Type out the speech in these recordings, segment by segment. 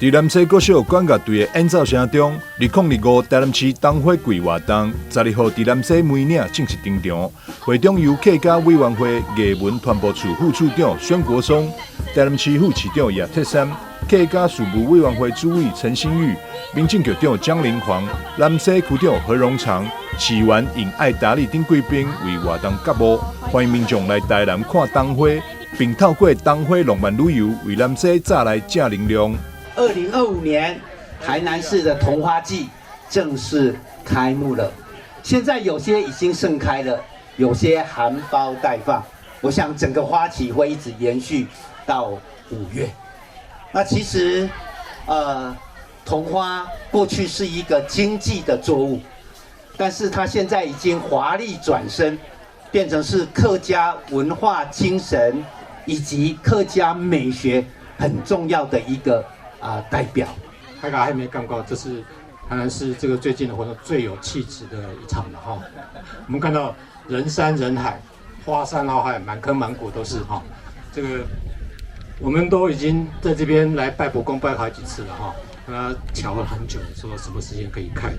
佇南勢國小管樂隊的演奏聲中，2025台南市桐花季活動12號佇南勢梅嶺正式登場。會中由客家委員會藝文傳播處副處長孫國松、台南市副市長葉鐵珊、客家事務委員會主委陳興玉、民政局長江林煌、南勢區長何榮長、市議員尹愛達利等貴賓為活動揭幕，歡迎民眾來台南看桐花，並透過桐花浪漫旅遊為南勢帶來正能量。2025年台南市的桐花季正式開幕了，現在有些已經盛開了，有些含苞待放。我想整個花期會一直延續到5月。那其實，桐花過去是一個經濟的作物，但是它現在已經華麗轉身，變成是客家文化精神以及客家美學很重要的一個代表。大家還沒感覺，這是當然是這個最近的活動最有氣質的一場了哈。我們看到人山人海，花山花海，滿坑滿谷都是哈。這個我們都已經在這邊來拜伯公拜好幾次了哈。他喬了很久，說什麼時間可以開。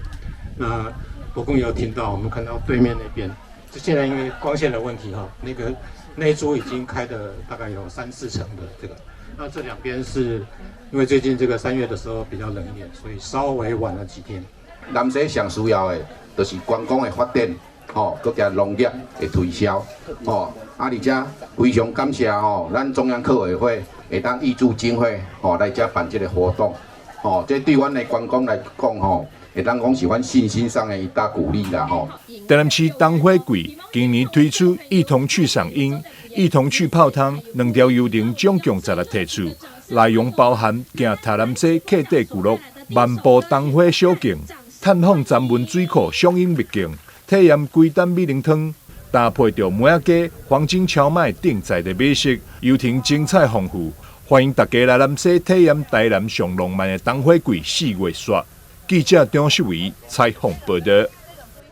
那伯公有聽到，我們看到對面那邊，就現在因為光線的問題哈，那個那株已經開的大概有三四成的這個。那這兩邊是因為最近這個3月的時候比較冷一點，所以稍微晚了幾天。南勢上需要的，就是觀光的發展，吼，閣加農業的推銷，吼，啊，而且非常感謝吼，咱中央客委會會當挹注經費，吼，來遮辦這個活動，吼，這對阮的觀光來講，吼，會當講是阮信心上的一大鼓勵啦，吼。台南市桐花季今年推出一同去賞櫻、一同去泡湯兩條遊程，總共16梯次，內容包含行台南勢客底聚落、漫步桐花小徑、探訪三文水庫賞櫻秘境、體驗龜丹美奶湯，搭配著梅仔雞、黃金蕎麥等在地美食，遊程精彩豐富，歡迎大家來南勢體驗台南上浪漫的桐花季4月雪。記者張秀維採訪報道。